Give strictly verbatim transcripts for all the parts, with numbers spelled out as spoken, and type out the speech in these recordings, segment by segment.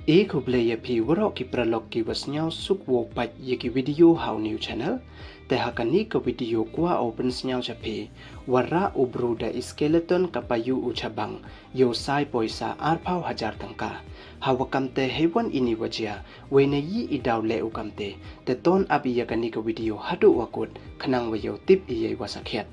E khublei ya phi waroh ki paralok ki wa sniawsuk wow pait ya ki video ha u new channel. Te ha kani ka video kwah o pynsniaw cha phi, wa rah u bru da i skeleton ka payu u cha bank, yow sai poisa arphaw hajar tyngka. Ha wa kamte heiwon ini wa jia, wei na yi i daw leh u kamte, te ton ap ya kani ka video haduh wa kut, khnang wa yow tip i yei wa sakhiat.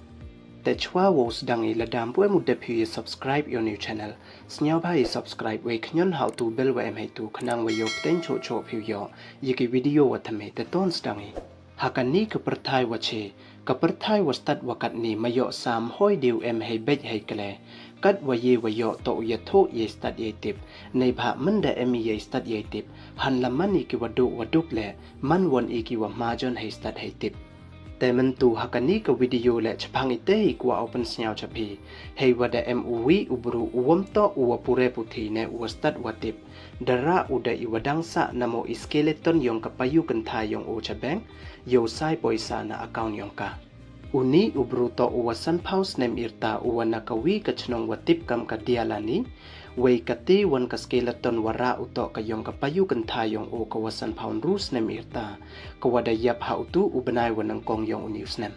Te chwa wow sdang i, lada ym pu em u dep phi ya subscribe ya u new channel, sniawbha ya subscribe wei khñion ha u tu bell wa em heitu, khnang wa yow pteng choh choh phi u yoh ya ki video wa thymme. Te ton sdang i. Ha kani ka pyrthai wa che, ka pyrthai wa stad wa katni, ma yoh sam hoi diew em hei beit hei kle. Kat wa ye wa yoh toh u ya thoh yei stad yei tip. Neibhah mynda em i yei stad yei tip, hanla man i ki wa duh wa duk leh, man won i ki wa mahajon hei stad hei tip. Te myntu ha kani ka video leh chaphang ite i kwah o pynsniaw cha phi. Heiwa da em u wi u bru u wym toh u wa pure puthi ne u wa stad wa tip, da rah u da i wa dang sah namo i skeleton yong ka payu kynthai yong o cha bank, yow sai poisa na account yong ka. Uni u bru toh u wa sanphaw snem i rta, u wa na ka wi ka chnong wa tip kam ka Dialani. Wei kate won ka skeleton wa rah u toh ka yong ka payu kynthai yong o ka wa sanphaw ynru snem i rta, ka wa da yap ha utu u bnai wa nyngkong yong uni u snem.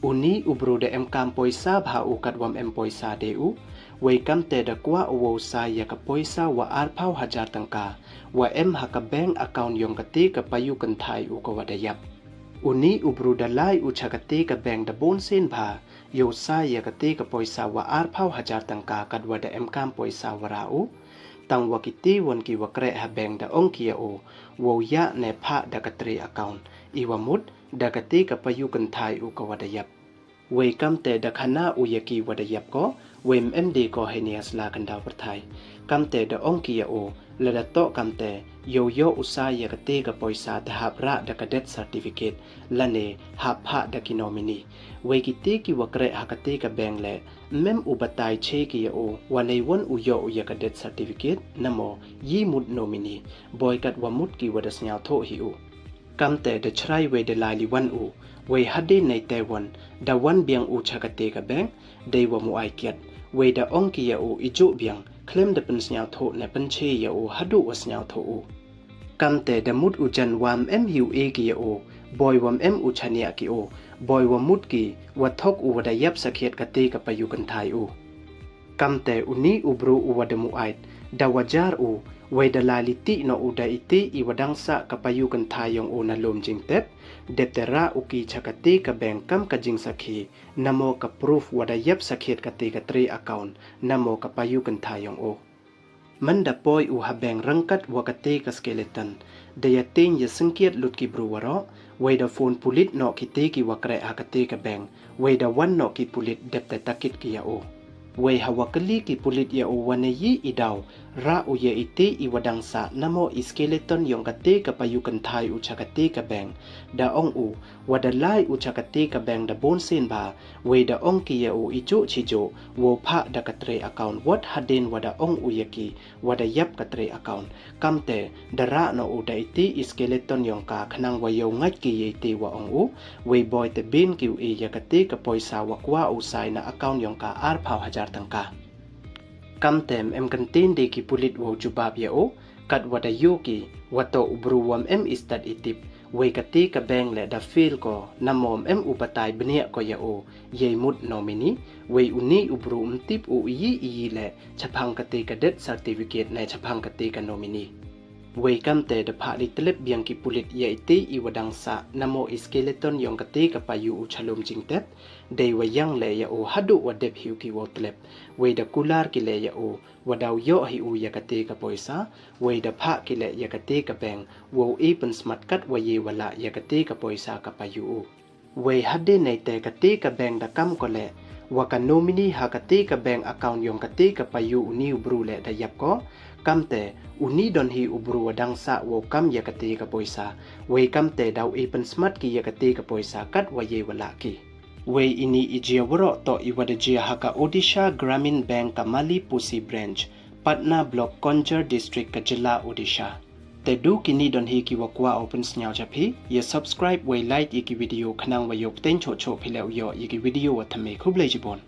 Uni u bru da em kam poisa bha u kat wa ym em poisa de u. Wei kamte da kwah u wow sai ya ka poisa wa arphaw hajar tyngka wa em ha ka bank account yong kate ka payu kynthai u ka wa da yap. Uni u bru da lai u cha kate ka bank da bun sien bha, yow sai ya kate ka poisa wa arphaw hajar tyngka kat wa da em kam poisa wa rah u. Tang wa kite won ki wa kreh ha bank da ong ki ya o, wow yah ne phah da ka tre account i wa mut da kate ka payu kynthai u ka wa da yap. Wei kamte da khana u ya ki wa da yap ko, wei ym em de ko heini ha sla khyndaw pyrthai. Kamte da ong ki ya o, lada toh kamte, yow yoh u sai ya kate ka poisa te hap rah da ka death certificate, lane hap phah da ki nominee. Wei kite ki wa kreh ha kate ka bank leh, ym em u batai che ki ya o, wa neiwon u yoh u ya ka death certificate, namo yi mut nominee, boi kat wa mut ki wa da sniaw thoh hi u. Kamte da chrai wei da lai li wan u, wei hadien neite won, da wan biang u cha kate ka bank, dei wa mu ai kiat, wei da ong ki ya u i juh biang, khlem da pynsniaw thoh ne pynche ya u haduh wa sniaw thoh u. Kamte da mut u jan wa ym em hi u e ki ya u, boi wa ym em u chaniah ki u, boi wa mut ki, wa thok u wa da yap sakhiat kate ka payu kynthai u. Kamte uni u bru u wa da mu ait, da wa jar u, wei da lai li tih noh u da ite i wa dang sah ka payu kynthai yong u na lum jingtep, dep te rah u ki cha kate ka bank kam ka jingsakhi, namo ka proof wa da yap sakhiat kate ka tre account, namo ka payu kynthai yong u. Mynda poi u ha bank ryngkat wa kate ka skeleton, da ya teng ya sngkiat lut ki bru waroh, wei da phone pulit noh kite ki wa kreh ha kate ka bank, wei da wan noh ki pulit dep te takit ki ya u. Wei ha wa kylli ki pulit ya u wa na yi i daw rah u ya ite i wa dang sah namo i skeleton yong kate ka payu kynthai u cha kate ka bank, da ong u, wa da lai u cha kate ka bank da bun sien bha, wei da ong ki ya u i juh chi juh, wow phah da ka tre account wat hadien wa da ong u ya ki, wa da yap ka tre account. Kamte da rah noh u da ite i skeleton yong ka khnang wa yow ngait ki ya ite wa ong u, wei boi te bin ki u e ya kate ka poisa wa kwah u sai na account yong ka arphaw hajar tyngka. Kamte ym em kyntien de ki pulit wow jubab ya u, kat wa da yoh ki, wa toh u bru wa ym em i stad i tip, wei kate ka bank leh da fail ko, namo ym em u batai bniah ko ya u, yei mut nominee, wei uni u bru ym tip u iyi iyi leh, chaphang kate ka death certificate ne chaphang kate ka nominee. Wei kamte da phah li tlep biang ki pulit ya ite i wa dang sah namo i skeleton yong kate ka payu u cha lum jingtep, dei wa yang leh ya u haduh wa dep hi u ki wow tlep, wei da kular ki leh ya u, wa daw yoh hi u ya kate ka poisa, wei da phah ki leh ya kate ka bank, wow e pynsmat kat wa ye wa lah ya kate ka poisa ka payu u. Wei hadien neite kate ka bank da kam ko leh, wa ka nominee ha kate ka bank account yong kate ka payu uni u bru leh da yap ko, kamte, uni don hi u bru wa dang sah wow kam ya kate ka poisa, wei kamte daw e pynsmat ki ya kate ka poisa kat wa ye wa lah ki. Wei ini i jia waroh toh i wa da jia ha ka Odisha Gramin Bank ka Malipusi Branch, Patna Block, Konjar District ka jylla Odisha. Te du kini don hi ki wa kwah o pynsniaw cha phi, ya subscribe wei like ya ki video khnang wa yoh pteng choh choh phi leh u yoh ya ki video wa thymme. Khublei chibun.